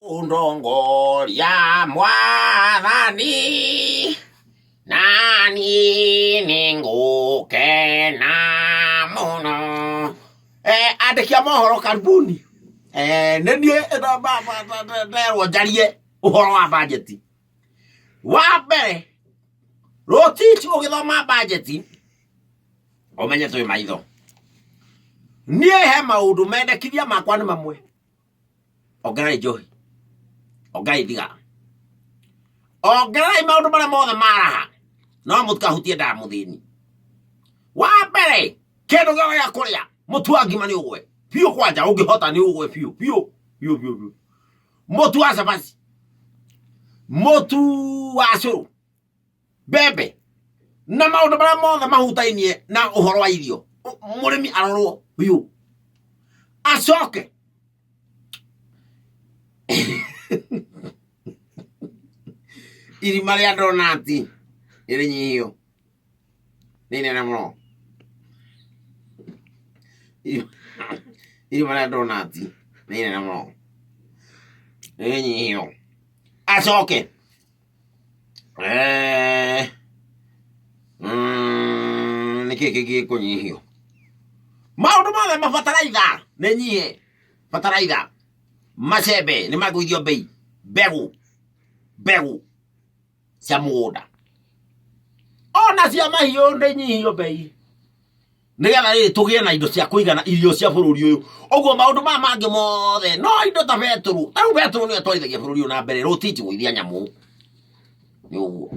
Ũndongoria mwathani na niĩ nĩngũkena mũno. Andĩki a mohoro karibuni. Nĩ niĩ nderwo njarie ũhoro wa bajeti. Wa mbere, Rotich ũgĩthoma bajeti ũmenye twĩ maitho. Niĩ he maũndũ mendekithia makwa nĩ mamwe. Ongererai njohi, ongererai thigara, ongererai maũndũ marĩa mothe maraha, no mũtikahutie nda ya mũthĩni. Wa mbere, kĩndũ gĩothe gĩa kũrĩa, mũtu wa ngima nĩ ũgwe biũ kwanja, ũngĩhota nĩ ũgwe biũ biũ biũ biũ biũ. Mũtu wa cabaci, mũtu wa cũrũ, mbembe na maũndũ marĩa mothe mahutainie na ũhoro wa irio, mũrĩmi arorwo biũ, acoke irima rĩa ndonati rĩnyihio nĩ inene mũno. Irima rĩa ndonati nĩ inene mũno, rĩnyihio. Acoke nĩkĩ kĩngĩ gĩkũnyihio? Maũndũ mothe mabataraitha nĩ nyihe, bataraitha, macembe nĩ magũithio mbei, mbegũ, mbegũ cia mũgũnda ona cia mahiũ nĩ nyihio mbei, nĩgetha rĩrĩ tũgĩe na indo cia kũigana irio cia bũrũri ũyũ. Ũguo maũndũ maya mangĩ mothe no indo ta betũrũ, ta rĩu betũrũ nĩyo ĩtwarithagia bũrũri ũyũ na mbere, rũtinji gũithia nyamũ nĩ ũguo.